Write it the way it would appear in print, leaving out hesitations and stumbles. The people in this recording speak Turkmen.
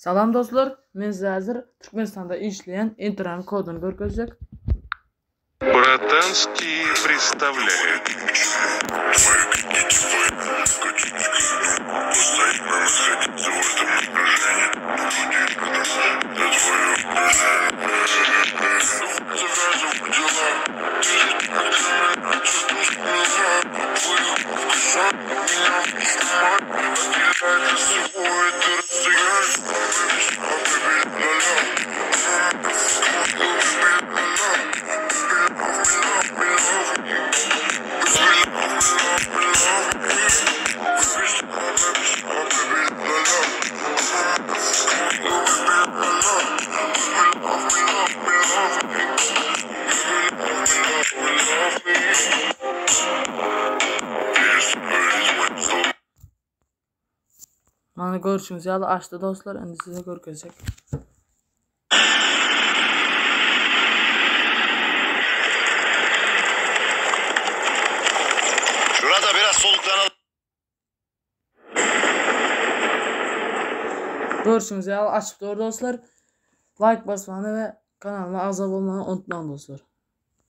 Salam dostlar, men size häzir Türkmenistanda işleýän Entranyň koduny görkezjek. Bratanskiý представляет. Mana görşüňiz ýaly açdy dostlar, indi size görkezjek. Şurada biraz soluklanalım. Görşüňiz ýaly açyp dur dostlar. Like basmany we kanalyma agza bolmany unutmaň dostlar.